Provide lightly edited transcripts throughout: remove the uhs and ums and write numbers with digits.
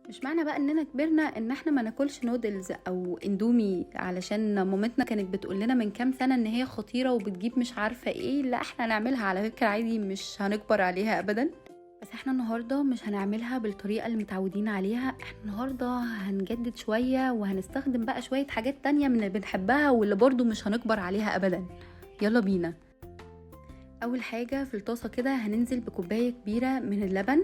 مش معنى بقى اننا كبرنا ان احنا ما ناكلش نودلز او اندومي علشان مامتنا كانت بتقول لنا من كام سنة ان هي خطيرة وبتجيب مش عارفه ايه. لا، احنا هنعملها على فكرة عادي، مش هنكبر عليها ابدا. بس احنا النهارده مش هنعملها بالطريقة اللي متعودين عليها، احنا النهارده هنجدد شوية وهنستخدم بقى شوية حاجات تانية من اللي بنحبها واللي برضو مش هنكبر عليها ابدا. يلا بينا. اول حاجة في الطاسه كده هننزل بكوبايه كبيرة من اللبن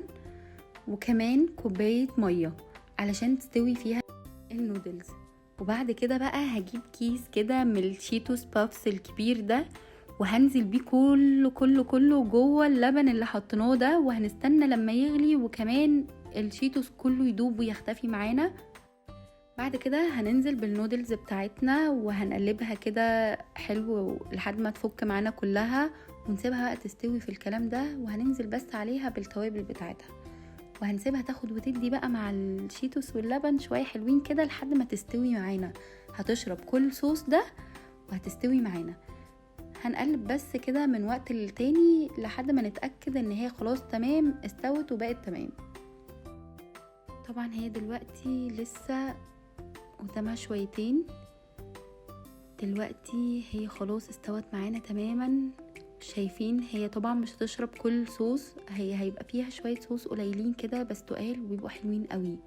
وكمان كوباية مية علشان تستوي فيها النودلز. وبعد كده بقى هجيب كيس كده من ال Cheetos Puffs الكبير ده وهنزل بيه كله كله كله جوه اللبن اللي حطيناه ده، وهنستنى لما يغلي وكمان ال Cheetos كله يدوب ويختفي معانا. بعد كده هننزل بالنودلز بتاعتنا وهنقلبها كده حلو لحد ما تفك معانا كلها، ونسيبها بقى تستوي في الكلام ده، وهننزل بس عليها بالتوابل بتاعتها وهنسيبها تاخد وتدي بقى مع ال Cheetos واللبن شوية حلوين كده لحد ما تستوي معانا. هتشرب كل صوص ده وهتستوي معانا. هنقلب بس كده من وقت للتاني لحد ما نتأكد ان هي خلاص تمام استوت وبقت تمام. طبعا هي دلوقتي لسه قدامها شويتين، دلوقتي هي خلاص استوت معانا تماما. شايفين هي طبعا مش هتشرب كل صوص، هي هيبقى فيها شوية صوص قليلين كده بس تقال وبيبقوا حلوين قوي.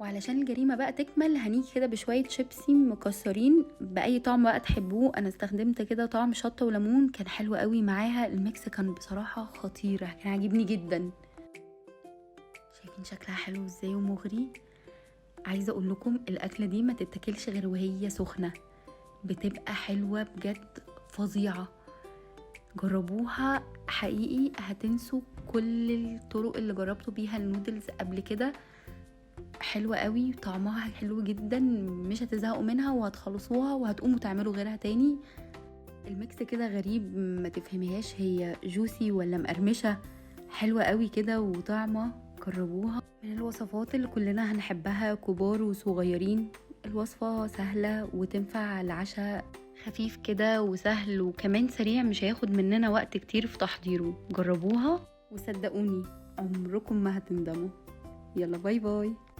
وعلشان الجريمة بقى تكمل هنيجي كده بشوية شيبسي مكسرين بأي طعم بقى تحبوه. انا استخدمت كده طعم شطة وليمون، كان حلو قوي معاها. ال mix كان بصراحة خطيرة، كان عاجبني جدا. شايفين شكلها حلو ازاي ومغري. عايزة اقول لكم الاكلة دي ما تتاكلش غير وهي سخنة، بتبقى حلوة بجد فظيعة. جربوها حقيقي هتنسوا كل الطرق اللي جربتوا بيها النودلز قبل كده. حلوة قوي وطعمها حلو جدا، مش هتزهقوا منها وهتخلصوها وهتقوموا تعملوا غيرها تاني. ال mix كده غريب ما تفهميهاش هي juicy ولا مقرمشة، حلوة قوي كده وطعمة. جربوها، من الوصفات اللي كلنا هنحبها كبار وصغيرين. الوصفة سهلة وتنفع لعشاء خفيف كده وسهل وكمان سريع، مش هياخد مننا وقت كتير في تحضيره. جربوها وصدقوني عمركم ما هتندموا. يلا bye bye.